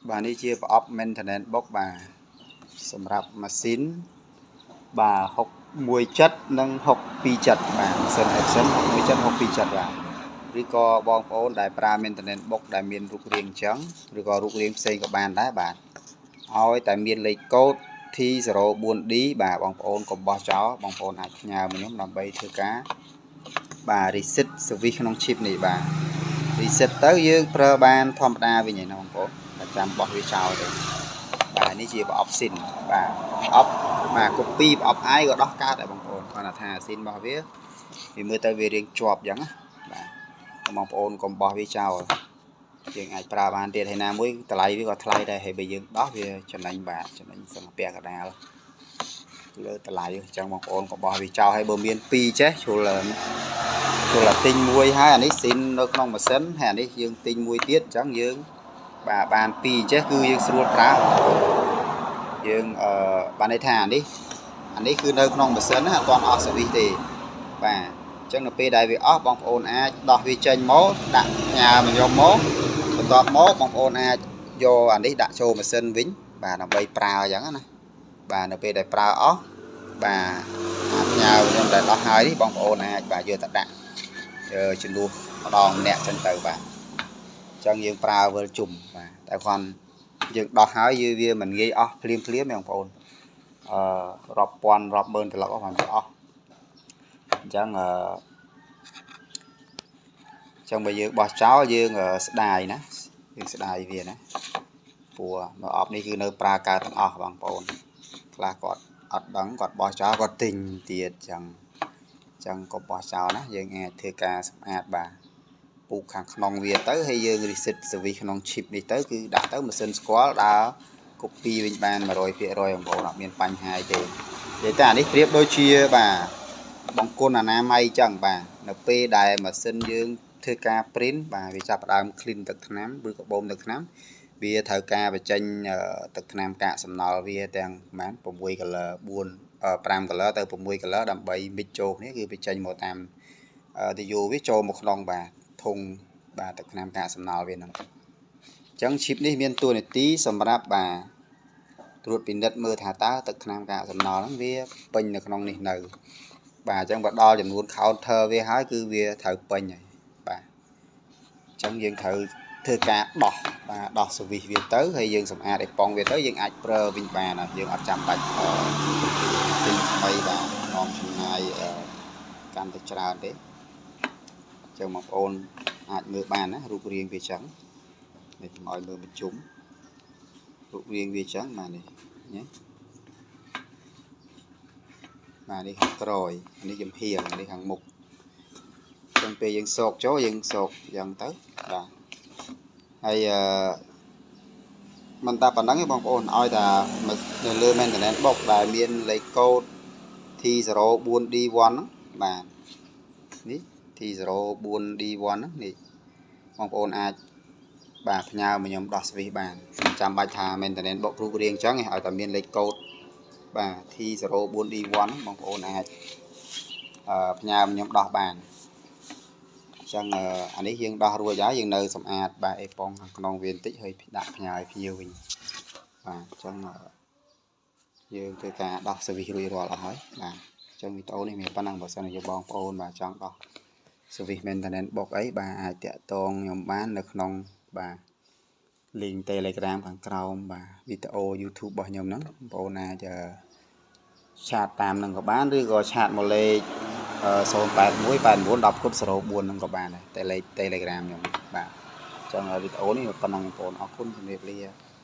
បាទនេះជាប្រអប់ maintenance box បាទសម្រាប់ម៉ាស៊ីនបាទ617និង627បាទម៉ាស៊ីន Epson 617 627បាទឬក៏បងប្អូនដែលប្រើ maintenance box ដែលមានរូបរាងអញ្ចឹងឬក៏រូបរាងផ្សេងក៏បានដែរបាទឲ្យតែមានលេខកូដ T04D បាទបងប្អូនកុំបោះចោលបងប្អូនអាចផ្ញើមកខ្ញុំដើម្បីធ្វើការបាទ reset service ក្នុង chip នេះបាទ reset ទៅយើងប្រើបានធម្មតាវិញឯណាបងប្អូនតែចាំបោះវាចោលទេបាទនេះជាប្រអប់ស៊ីនបាទប្រអប់បាទ copy ប្រអប់ i ក៏ដោះកើតដែរបងប្អូនគាត់ថាស៊ីនរបស់វាវាមើលទៅវារៀងជាប់អញ្ចឹងណាបាទបងប្អូនកុំបោះវាចោលយើងអាចប្រើបានទៀតហើយណាមួយតម្លៃវាក៏ថ្លៃដែរហើយបើយើងដោះវាចំណេញបាទចំណេញសឹងពាក់កដាលលើតម្លៃអញ្ចឹងបងប្អូនកុំបោះវាចោលហើយបើមាន2ចេះជ្រុលជ្រុលទិញមួយហើយអានេះស៊ីននៅក្នុងម៉ាស៊ីនហើយអានេះយើងទិញមួយទៀតអញ្ចឹងយើងបាទបាន2ចេះគឺយើងស្រួលប្រើយើងអឺបានន័យថាអានេះគឺនៅក្នុងម៉ាស៊ីនណាអត់ទាន់អស់ service ទេបាទអញ្ចឹងនៅពេលដែលវាអស់បងប្អូនអាចដោះវាចេញមកដាក់ផ្ញើមកខ្ញុំមកបន្ទាប់មកបងប្អូនអាចយកអានេះដាក់ចូលម៉ាស៊ីនវិញបាទដើម្បីប្រើអញ្ចឹងណាបាទនៅពេលដែលប្រើអស់បាទអាផ្ញើខ្ញុំដែលដោះហើយនេះបងប្អូនអាចបាទយកទៅដាក់ជំនួសម្ដងម្នាក់ចឹងទៅបាទអញ្ចឹងយើងប្រើវិលជុំបាទតែគ្រាន់យើងដោះហើយយើងវាមិនងាយអស់ភ្លាមភ្លាមទេបងប្អូនអឺរាប់ពាន់រាប់ម៉ឺនត្រឡប់អស់បានអស់អញ្ចឹងអឺចឹងបើយើងបោះចោលយើងស្ដាយណាយើងស្ដាយវាណាព្រោះមកអប់នេះគឺនៅប្រើកើតទាំងអស់បងប្អូនខ្លះគាត់អត់ដឹងគាត់បោះចោលគាត់ទិញទៀតចឹងចឹងក៏បោះចោលណាយើងអាចធ្វើការសម្អាតបាទពូកខាងក្នុងវាទៅហើយយើង reset service ក្នុង chip នេះទៅគឺដាក់ទៅម៉ាស៊ីនស្គាល់ដើរ copy វិញបាន100%បងប្អូនអត់មានបញ្ហាទេនិយាយតែអានេះប្រៀបដូចជាបាទបង្គន់អនាម័យចឹងបាទនៅពេលដែលម៉ាស៊ីនយើងធ្វើការ print បាទវាចាប់ផ្ដើម clean ទឹកថ្នាំឬក៏បូមទឹកថ្នាំវាត្រូវការបញ្ចេញទឹកថ្នាំកាកសំណល់វាទាំងប្រហែល6 color 4 5 color ទៅ6 color ដើម្បី mix ចូលគ្នាគឺបញ្ចេញមកតាមទយោវាចូលមកក្នុងបាទធុងបាទទឹកថ្នាំកាកសំណល់វាហ្នឹងអញ្ចឹង chip នេះមានតួនាទីសម្រាប់បាទត្រួតពិនិត្យមើលថាតើទឹកថ្នាំកាកសំណល់ហ្នឹងវាពេញនៅក្នុងនេះនៅបាទអញ្ចឹងបើដល់ចំនួន counter វាហើយគឺវាត្រូវពេញហើយបាទអញ្ចឹងយើងត្រូវធ្វើការដោះបាទដោះ service វាទៅហើយយើងសម្អាតអេប៉ុងវាទៅយើងអាចប្រើវិញបានយើងអត់ចាំបាច់ទិញថ្មីបាទនាំចំណាយកាន់តែច្រើនទេអញ្ចឹងបងប្អូនអាចមើលបានណារូបរាងវាចឹងនេះខ្ញុំឲ្យមើលបញ្ជុំរូបរាងវាចឹងបាទនេះណាបាទនេះខាងក្រោយនេះចំហៀងនេះខាងមុខចឹងពេលយើងសោកចូលយើងសោកយ៉ាងទៅបាទហើយអឺមិនតែប៉ុណ្្នឹងទេបងប្អូនឲ្យតែនៅលើ maintenance box ដែលមានលេខកូដ T04D1 ហ្នឹងបាទនេះ T04D1 ហ្នឹងនេះបងប្អូនអាចបាទផ្ញើមកខ្ញុំដោះ switch បានមិនចាំបាច់ថា maintenance box រូបរាងអញ្ចឹងឲ្យតែមានលេខកូដបាទ T04D1 បងប្អូនអាចផ្ញើមកខ្ញុំដោះបានអញ្ចឹងអានេះយើងដោះរួចហើយយើងនៅសម្អាតបាទអេប៉ុងខាងក្នុងវាបន្តិចហើយដាក់ផ្ញើឲ្យភ្ញៀវវិញបាទអញ្ចឹងយើងធ្វើការដោះ service រួចរាល់អស់ហើយបាទអញ្ចឹងវីដេអូនេះមានប៉ុណ្ណឹងបើសិនជាបងប្អូនបាទចង់ដោះ service maintenance box អីបាទអាចតាក់ទងខ្ញុំបាននៅក្នុងបាទ link Telegram ខាងក្រោមបាទវីដេអូ YouTube របស់ខ្ញុំហ្នឹងបងប្អូនអាច chat តាមនឹងក៏បានឬក៏ chat មកលេខ081 89 10គុត04ហ្នឹងក៏បានដែរតែលេខ Telegram ខ្ញុំបាទអញ្ចឹងវីដេអូនេះប៉ុណ្ណឹងបងប្អូនអរគុណជំរាបលា។